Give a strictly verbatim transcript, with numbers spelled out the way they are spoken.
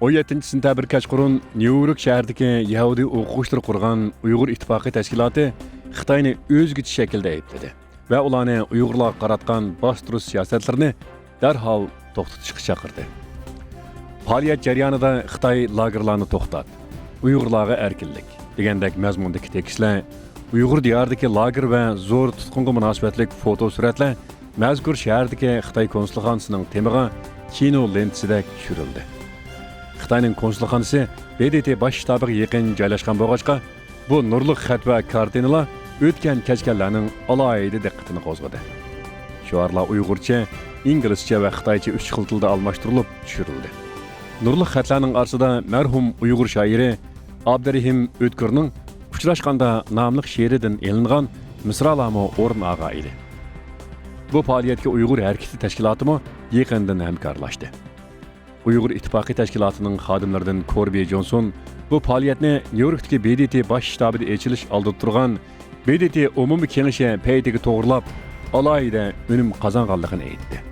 ئون يەتتىنچى سېنتەبىر كەچقۇرۇن نيۇ يورك شەھىرىدىكى يەھۇدىي ئوقۇغۇچىلىرى قۇرغان ئۇيغۇر ئىتتىپاقى تەشكىلاتى خىتاينى ئۆزگىچە شەكىلدە ئەيىبلىدى ۋە ئۇلارنى ئۇيغۇرلارغا قاراتقان باستۇرۇش سىياسەتلىرىنى دەرھال توختىتىشقا چاقىردى. پائالىيەت جەريانىدا خىتاي لاگېرلارنى توختات، ئۇيغۇرلارغا ئەركىنلىك دېگەندەك مەزمۇندىكى تېكىستلەر، ئۇيغۇر دىيارىدىكى لاگېر ۋە زور تۇتقۇنغا مۇناسىۋەتلىك فوتو سۈرەتلەر مەزكۇر شەھەردىكى خىتاي كونسۇلخانىسىنىڭ تېمىغا كىنو لېنتىسىدەك چۈشۈرۈلدى. خىتاينىڭ كونسۇلخانىسى ب د ت باش شتابىغا يېقىن جايلاشقان بولغاچقا، بۇ نۇرلۇق خەت ۋە كارتىنىلار ئۆتكەن-كەچكەنلەرنىڭ ئالاھىدە دىققىتىنى قوزغىدى. شوئارلار ئۇيغۇرچە، ئىنگلىزچە ۋە خىتايچە ئۈچ خىل تىلدا ئالماشتۇرۇلۇپ چۈشۈرۈلدى. نۇرلۇق خەتلەرنىڭ ئارىسىدا مەرھۇم ئۇيغۇر شائىرى ئابدۇرېھىم ئۆتكۈرنىڭ ئۇچراشقاندا ناملىق شېئىرىدىن ئېلىنغان مىسرالارمۇ ئورۇن ئالغان ئىدى. بۇ پائالىيەتكە ئۇيغۇر ھەرىكىتى تەشكىلاتىمۇ يېقىندىن ھەمكارلاشتى. ئۇيغۇر ئىتتىپاقى تەشكىلاتىنىڭ خادىملىرىدىن كوربى جونسون بۇ پائالىيەتنى نيۇ يوركتىكى ب د ت باش شتابىدا ئېچىلىش ئالدىدا تۇرغان ب د ت ئومۇمىي كېڭىشى پەيتىگە توغرىلاپ، ئالاھىدە ئۈنۈم قازانغانلىقىنى ئېيتتى.